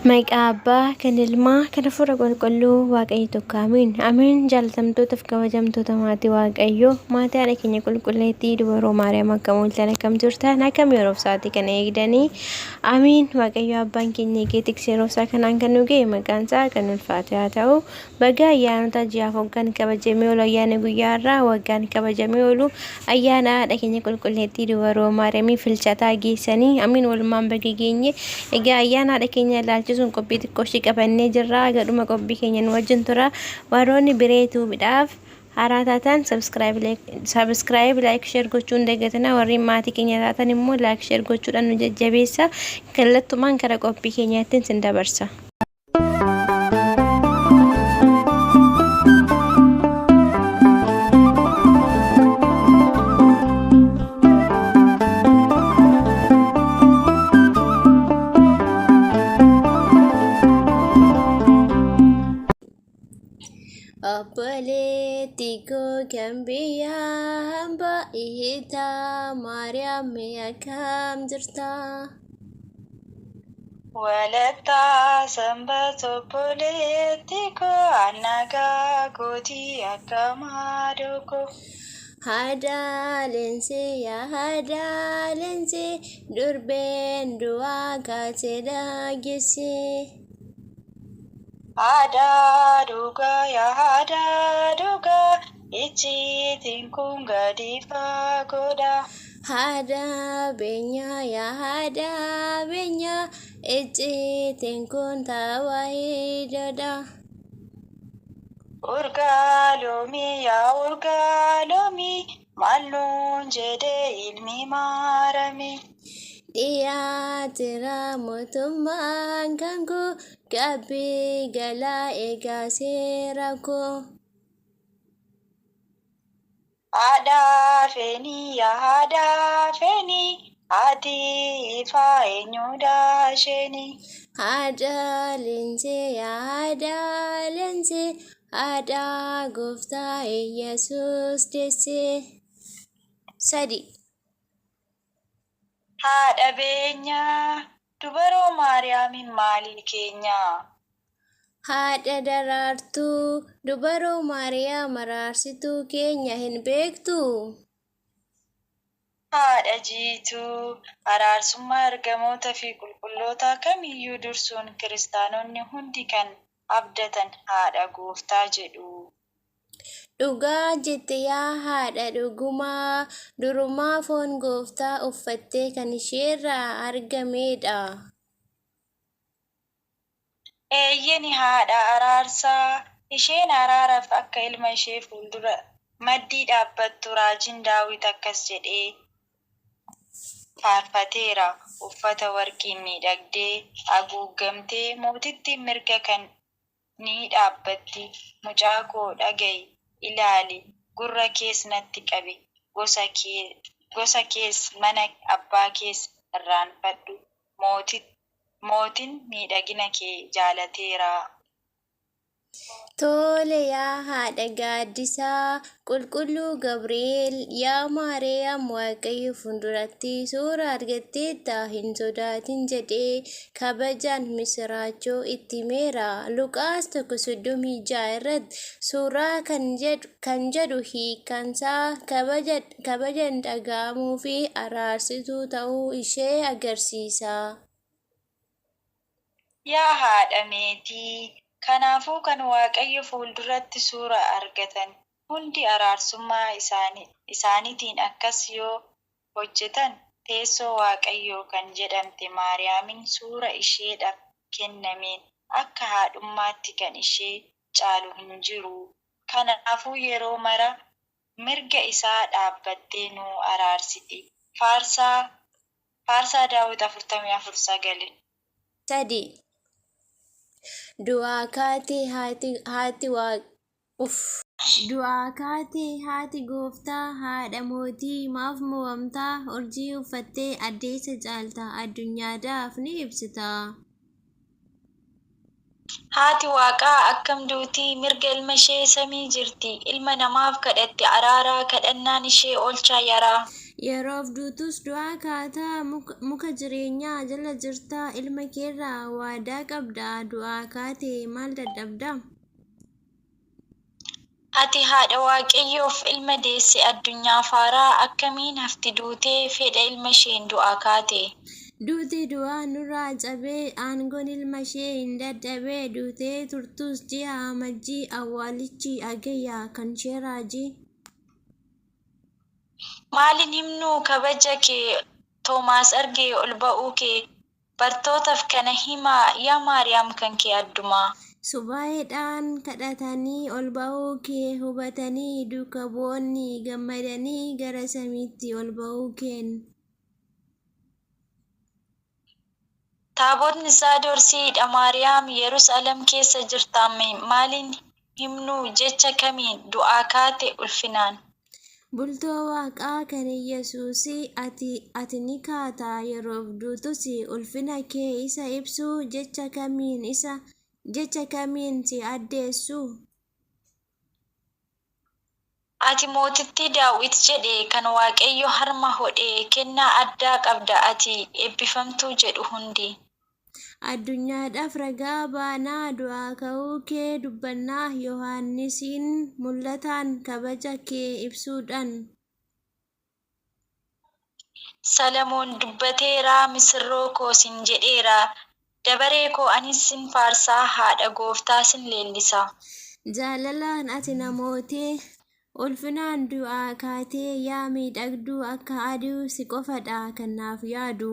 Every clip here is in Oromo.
Maqaa Abbaa, kan Ilmaa, kan Hafuura Qulqulluu, Waaqayyo tokko amiin. Amiin jaalatamtootaaf kabajamtoota maatii Waaqayyoo, maatii haadha keenya qulqulleettii dubaroo Maariyaam akkam ooltan akkam jirtan akkam yeroof sa'aatii kana eegdanii amiin Waaqayyo abbaan keenya eegee tiksee yeroof isaa kanaan kan nu ga'e maqaan isaa kan ulfaate haa ta'u. Baga ayyaanota ji'aaf waggaan kabajamee oolu ayyaana guyyaa har'aa waggaan kabajamee oolu ayyaana haadha keenya qulqulleettii dubaroo Maariyaamii filchataa geessanii amiin walumaan baga geenye. Egaa ayyaana haadha keenya ilaalchisuun qophii xiqqoo ishii qabannee jirra. Gadhuma qophii keenya nu wajjin tura. Warroonni biree tuubiidhaaf haaraa taatan subscribe like share gochuu hin dagatina. Warri maatii keenya taatan immoo like share gochuudhaan nu jajjabeessa. Kallattumaan gara qophii keenyaatti sin dabarsa. Obboleetti koo kan biyya hambaa ihitaa Maariyaam mee akkam jirtaa? Walattaa sanbat obboleetti koo annagaa gootii akka maadoo koo. Haadha leensee yaa haadha leensee durbeen du'aa kaatee dhageessee. Haadha dhugaa yaa haadha dhugaa icciitiin kun gadi fagoodha. Haadha beenyaa yaa haadha beenyaa icciitiin kun tawaahidoodha. Urgaa loomii yaa urgaa loomii maal nuun jedhee ilmi maaramii. Dhiyaateera mootummaan kan koo gabbii galaa eegaa seera koo. Haadha feenii yaa haadha feenii haati ifaa eenyudha isheenii. Haadha leensee yaa haadha leensee haadha gooftaa Iyyasuus deessee. 3. Haadha beenyaa dubaroo Maariyaamiin maalii keenyaa. Haadha Daraartuu, Dubaroo Maariyaam araarsituu keenya hin beektuu? Haadha Jiituu, araarsummaa ergamoota fi qulqullootaa kamiyyuu dursuun kiristaanonni hundi kan abdatan haadha Gooftaa jedhu. Dhugaa jette yaa haadha dhugumaa, durumaa foon Gooftaa uffattee kan isheerraa argameedha. Eeyyeni haadha araarsaa, isheen araaraaf akka ilma ishee fuuldura, maddii dhaabbattu raajiin Daawit akkas jedhee faarfateera Uffata warqiin miidhagdee, aguuggamtee, mootittiin mirga kan ni dhaabbatti Mucaa koo dhaga'i, ilaali, gurra kees natti qabi, gosa kee gosa kees mana abbaa kees irraanfadhu, mootit Mootin miidhagina kee jaalateera. Tole yaa haadha gaaddisaa qulqulluu Gabri'eel yaa Maariyaam Waaqayyo fuulduratti suura argatteetta hin sodaatin jedhee kabajaan misiraachoo itti himeera. Luqaas 1:36 irratti suuraa kan jedhu hiikkaansaa kabaja kabajan dhaga'amuu fi araarsituu ta'uu ishee agarsiisa. Yaa haadha meetii, kanaafuu kan Waaqayyo fuulduratti suura argatan hundi araarsummaa isaanitiin akkas yoo hojjetan teessoo Waaqayyoo kan jedhamte Maariyaamin suura isheedhaaf kennameen akka haadhummaatti kan ishee caalu hin jiru. Kanaafuu yeroo mara mirga isaa dhaabbattee nu araarsiti. Faarsaa Faarsaa Daawit 44 9. 3. Du'aa kaatee haati haati waaq uff. Du'aa kaatee haati gooftaa haadha mootii maaf mo'amtaa urjii uffattee addeessa caalta addunyaadhaaf ni ibsita. Haati Waaqaa akkam duutii mirga ilma ishee samii jirti ilma namaaf kadhatti araaraa kadhannaan ishee oolchaa yaraa. Yeroof duutus du'aa kaataa, muka jireenyaa jala jirtaa, ilma keerraa waadaa qabda, du'aa kaate maal dadhabda? Ati haadha Waaqayyoof ilma deesse addunyaaf haaraa, akkamiin hafti duutee fedha ilma isheen du'aa kaate? Duuti du'aa nurraa cabee, aangoon ilma ishee hin dadhabee, duutee turtus ji'a Amajjii, awwaalichi Hagayya kan ishee raajii. Maaliin himnuu kabaja kee Toomaas argee ol ba'uu kee, bartootaaf kana himaa yaa Maariyaam kan kee addumaa. Subaa'eedhaan kadhatanii ol ba'uu kee hubatanii, duuka bu'oonni gammadanii gara samiitti ol ba'uu keen. Taabotni Zaadoor siidha Maariyaam Yerusaalem keessa jirtaame, maaliin himnuu jecha kamiin du'aa kaate ulfinaan? Bultoo Waaqaa kan Iyyasuusii ati ni kaata yeroof duutus, ulfina kee isa ibsuu jecha kamiin si addeessu? Ati mootittii Daawit jedhe kan Waaqayyo harma hodhe, kennaa addaa qabda ati eebbifamtuu jedhu hundi. Addunyaadhaaf ragaa baanaa du'aa ka'uu kee dubbannaa, Yohaannisiin mul'ataan kabaja kee ibsuudhaan. Salamoon dubbateeraa misirroo koo sin jedheera, dabaree koo anis sin faarsaa haadha gooftaa sin leellisa. Jaalalaan ati namootee ulfinaan du'aa kaatee, yaa miidhagduu akka aduu si qofadha kan naaf yaadu.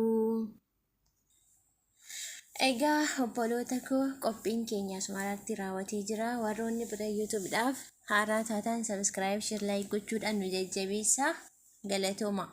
Egaa obboloota koo, qophiin keenya asumarratti raawwatee jira. Warroonni bira YouTube'dhaaf haaraa taatan subscribe, share, like gochuudhaan nu jajjabeessaa. Galatooma.